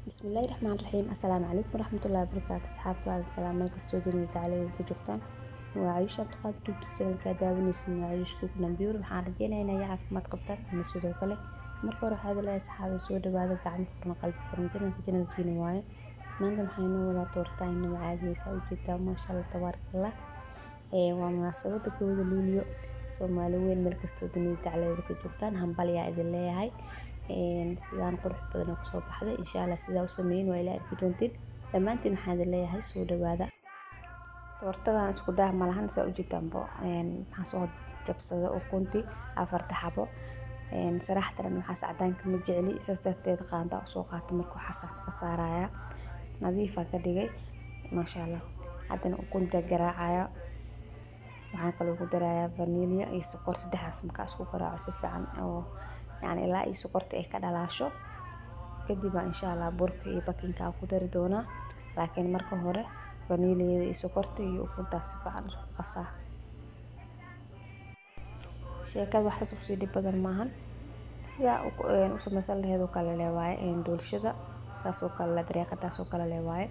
Bismillahi Raxmaani Raxiim. Assalaamu calaykum waraxmatullaahi wabarakaatu. Asxaabta, waa salaam meel kastoo dunida dacaladeeda ka joogtaan. Waa Cayush Cabdiqaadir, YouTube channelka daawanaysin waa Cayush Cooking and Beauty. Waxaan rajeynayaa inay caafimaad qabtaan ama sidoo kale. Marka hore waxaad leeyahay, asxaabi, soo dhawaada, gacmo furan, qalbi furan. Channelka channelkiina waaye. Maanta waxaan inoo wadaa toorta inaba caadiyeysa ujeedaa, maasha Allah, tabaarakallah. Waa munaasabada 1-da Luulyo. Soomaali weyn meel kastoo dunida dacaladeeda ka joogtaan, hambal yaa idin leeyahay. Sidaan qurux badan oo kusoo baxday, insha Allah sidaa u sameeyeen waa ila arki doontiin. Dhammaantiin waxaan idin leeyahay soo dhawaada. Toortadan isku daa malahan, saa ujeedaanbo. Waxaan soo jabsaday ukuntii afarta xabo. Saraxtan waxaas cadaanka ma jecli, saas darteed qaanda usoo qaatay. Marka waxaas ka saaraya, nadiifa ka dhigay, maasha Allah. Haddana ukunta garaacaya, waxaan kaloo ku darayaa vanilla iyo sokor. Saddexdaas markaa isku garaaco si fiican oo yani ilaa iyo sokorta ay ka dhalaasho, kadib baa insha Allah burka iyo baking-ka ku dari doonaa. Laakiin marka hore vanillada iyo sokorta iyo ukuntaas si fiican isku qasaa. Sheekada wax saas usii dhib badan maahan, sida u samaysan lahayd oo kale le waaye. Doolshada saas oo kale le, dariiqadaas oo kale le waaye.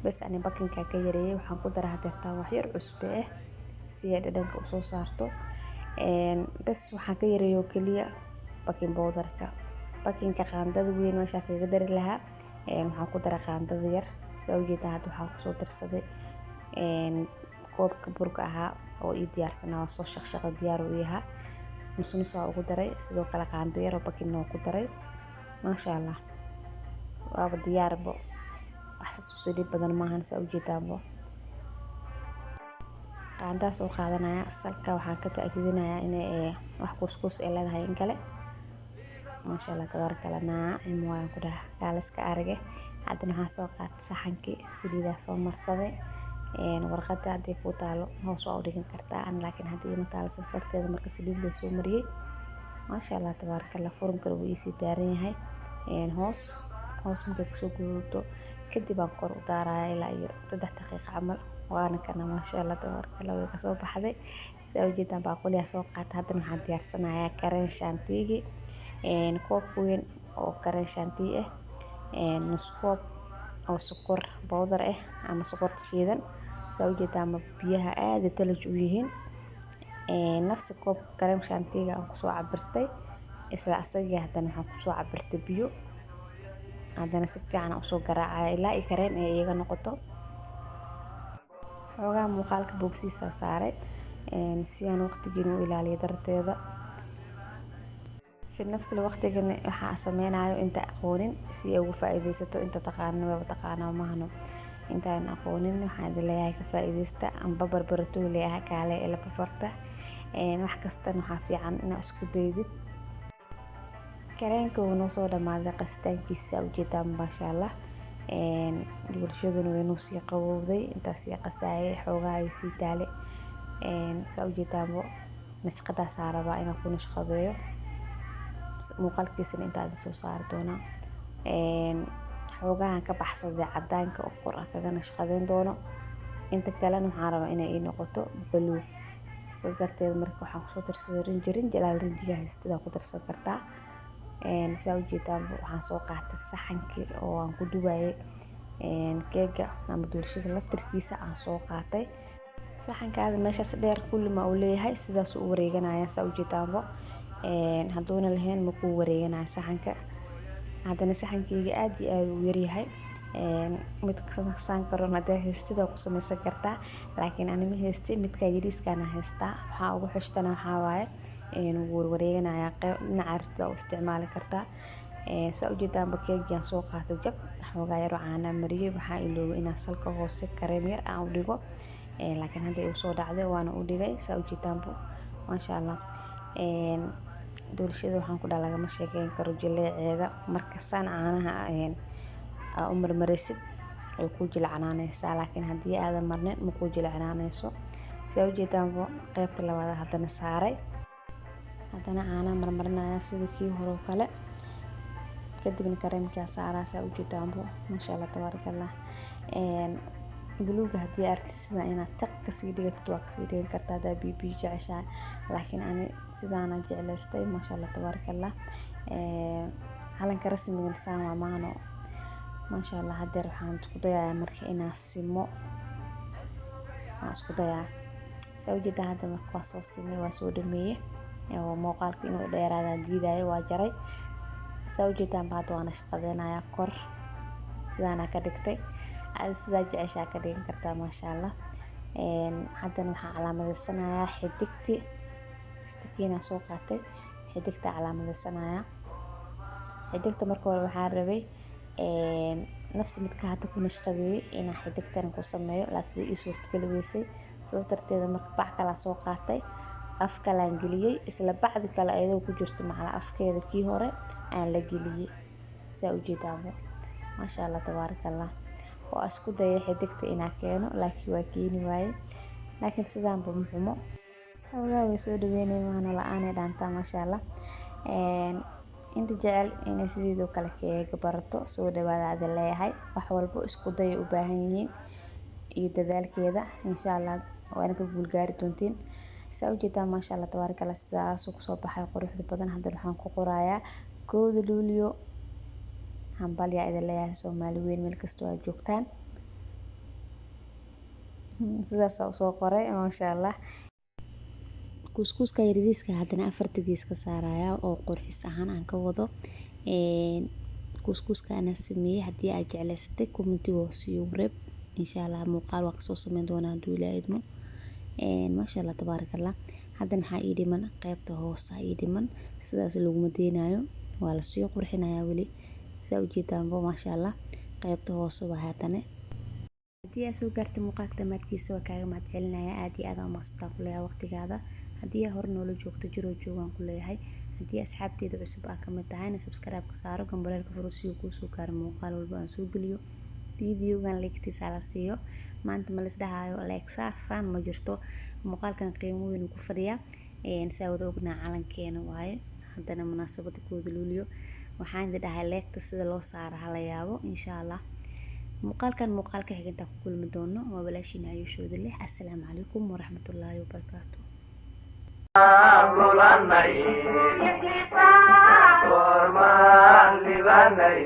Bas ani baking-ka ka yareeyay. Waxaan ku daraa hadeertaan wax yar cusbo ah si ay dhadhanka usoo saarto. Bas waxaan ka yareeyay oo keliya baking powderka. Baking-ka qaandada weyn meesha kaga dari lahaa, waxaan ku daray qaandada yar. Sidaa ujeedaa, hadda waxaan kusoo darsaday koobka burka ahaa oo ii diyaarsanaa, waa soo shaqshaqa, diyaar uu yahaa. Nus nus aa ugu daray. Sidoo kale qaando yar oo baking waa ku daray. Maasha Allah, waaba diyaarbo. Wax saas usii dhib badan maahan, saa ujeedaanbo. Qaandaa soo qaadanaya, salka waxaan ka taakidinayaa inay wax kuuskuus ay leedahay in kale. Maasha Allah, tabaaraka Allah, naacim waan ku dhaha, kaaliska arage. Haddana waxaan soo qaatay saxankii, saliidaa soo marsaday. Warqada haddii kuu taalo hoos waa u dhigan kartaa an, laakiin haddii ima taalo, saas darteeda marka saliid la soo mariyay. Maasha Allah, tabaaraka Allah. Furunkana wuu iisii daaran yahay. Hoos hoos markay kasoo guduubto kadib aan kor u daaraya ilaa iyo 3 daqiiqo camal. Waana kana, maasha Allah, tabaaraka Allah, way kasoo baxday. Sidaa ujeedaan, baaquliyaa soo qaatay. Haddana waxaan diyaarsanayaa cream chantilly. Koob weyn oo cream chantilly ah, nus koob oo sokor powder ah ama sokorta shiidan. Sidaa ujeedaan, biyaha aad ay talaj u yihiin. Nafsi koob cream chantilly aan kusoo cabirtay, isla asagii haddana waxaan kusoo cabirtay biyo. Haddana si fiican aan usoo garaacaya ilaa iyo kareem ay iyaga noqoto. Xoogaa muuqaalka boogsiisaa saaray si aan waqtigiina u ilaaliyo darteeda. Fi nafsi waqtigana waxaa sameynayo inta aqoonin si ay uga faa'iidaysato. Inta taqaanin waba taqaanaa mahano, intaan aqoonin waxaan idin leeyahay ka faa'iidaysta amba barbarato leeyahay, kaale ila barbarta. Wax kastana waxaa fiican inaad isku daydid. Kareenka wuu noo soo dhamaaday qasitaankiisa, ujeedaan, maasha Allah. Bulshaduna way noo sii qabowday intaas sii qasaayay, xoogaa ay sii taale. Saa ujeedaanbo, nashqadaasaa rabaa inaan ku nashqadeeyo, muuqaalkiisana intaa soo saari doonaa. Xoogahan ka baxsaday cadaanka oo kor ah kaga nashqadeyn doono. Inta kalena waxaan rabaa inay ii noqoto buluug. Saas darteed marka waxaan kusoo darsaday rinji. Rinji ilaal rinjiga haystadaa ku darsan kartaa. Saa ujeedaan, waxaan soo qaatay saxankii oo aan ku dubayay keega ama doolshada laftirkiisa aan soo qaatay. Saxankaada meeshaas dheer kulli ma uu leeyahay, sidaas u wareeganaya, saa ujeedaanbo. Hadduuna lahayn, ma kuu wareeganayo saxanka. Haddana saxankeyga aad iyo aad uu yaryahay. Mid saan karoon hadaa haystid waa ku sameysan kartaa, laakiin ani ma haysti, midka yariiskana haystaa. Waxaa ugu xishtana waxaa waaye wuu warwareeganayaa, qeyb dhinaca rabtid u isticmaali kartaa. Saa ujeedaanba, keegiaan soo qaatay, jab xoogaa yar oo caana mariyay. Waxaa iloobay inaan salka hoose kareem yar aan u dhigo, laakiin hadda igu soo dhacday, waana u dhigay. Saa ujeedaanbo, maasha Allah. Doolshada waxaan ku dhaha lagama sheekeyn karo jileeceeda. Marka saan caanaha aa u marmaraysid, way kuu jilcanaaneysaa, laakiin haddii aadan marnin, ma kuu jilcanaaneyso. Saa ujeedaanbo, qeybta labaad haddana saaray. Haddana caanaha marmarinaya sida kii hore oo kale, kadibna kareemkaa saaraa. Saa ujeedaanbo, maasha Allah, tabaaraka Allah. Buluuga haddii aragtid sida inaad taq kasii dhigatid, waa kasii dhigan kartaa haddaa biyo biyo jeceshahay, laakiin ani sidaana jeclaystay. Maasha Allah, tabaaraka Allah. Calanka rasmiga saan waa maano. Maasha Allah, hadeer waxaan isku dayayaa marka inaan simo, waan isku dayaa. Saa ujeedaan, hadda marka waa soo simay, waa soo dhameeyey oo muuqaalka inuu dheeraadaan diidayo, waa jaray. Saa ujeedaan ba, hadda waana shaqadeynayaa, kor sidaana ka dhigtay. Adi sidaa jeceshaa ka dhigan kartaa, maasha Allah. Haddana waxaan calaamadeysanayaa xidigti. Istikiinaa soo qaatay, xidigta calaamadeysanayaa. Xidigta marka hore waxaan rabay nafsi midka hadda ku nashqadeeyay inaan xidigtana ku sameeyo, laakiin way ii suurtageli weysay. Sidaas darteeda marka bac kalaa soo qaatay, af kalaan geliyey, isla bacdi kale ayadoo ku jirto macala afkeeda kii hore aan la geliyey. Saa ujeedaanbo, maasha Allah, tabaaraka Allah. Waa isku dayay xidigta inaan keeno, laakiin waa keeni waaye. Laakiin sidaanba ma xumo, xoogaa way soo dhaweynay, maano la-aanay dhaantaa, maasha Allah. Inta jecel inay sideedoo kale keega barato, soo dhawaada adin leeyahay. Wax walbo isku day u baahan yihiin iyo dadaalkeeda, insha Allah waana ka guul gaari doontiin. Saa ujeedaan, maasha Allah, tabaaraka Allah, sidaas kusoo baxay quruxda badan. Haddana waxaan ku qorayaa 1-da Luulyo. Hambalyaa idin leeyahay, Soomaali weyn meel kastoo aad joogtaan. Sidaas usoo qoray, maasha Allah. Kuuskuuska yariiska haddana afarta gees ka saaraya oo qurxis ahaan aan ka wado. Kuuskuuska anaa sameeyey. Haddii aad jeclaysatay, commentiga hoose iigu reeb. Insha Allah muuqaal waa kasoo sameyn doonaa hadduu Ilaahay idmo. Maasha Allah, tabaaraka Allah. Haddana maxaa ii dhiman? Qaybta hoose ii dhiman. Sidaas laguma deynayo, waa lasii qurxinayaa weli. Saa ujeedaanbo, maasha Allah, qaybta hoose waa haddana. Haddii aad soo gaartay muuqaalka dhammaadkiisa, waa kaaga mahadcelinaya, aad iyo aad aa umahadsantaa ku leeyahay waqtigaada. Haddii aad hore noola joogto, jiroo joogaan ku leeyahay. Haddii asxaabteeda cusub aa kamid tahayna, subscribe ka saaro, gambaleelka furo si uu kuu soo gaaro muuqaal walba aan soo geliyo. Videogan like-tiisa la siiyo. Maanta ma lis dhahayo like saar ma jirto. Muuqaalkan qiimo weyn uu ku fadhiyaa. Saa wada ognaa, calankeena waaye. Haddana munaasabada 1-da Luulyo waxaan idin dhahay like-ta sida loo saaro hala yaabo. Insha Allah muuqaalkan muuqaalka xiga intaan ku kulmi doono, waa walaashiin Cayuushooda leh. Assalaamu calaykum waraxmatullaahi wabarakaatu. Lulanay, goormaan libanay.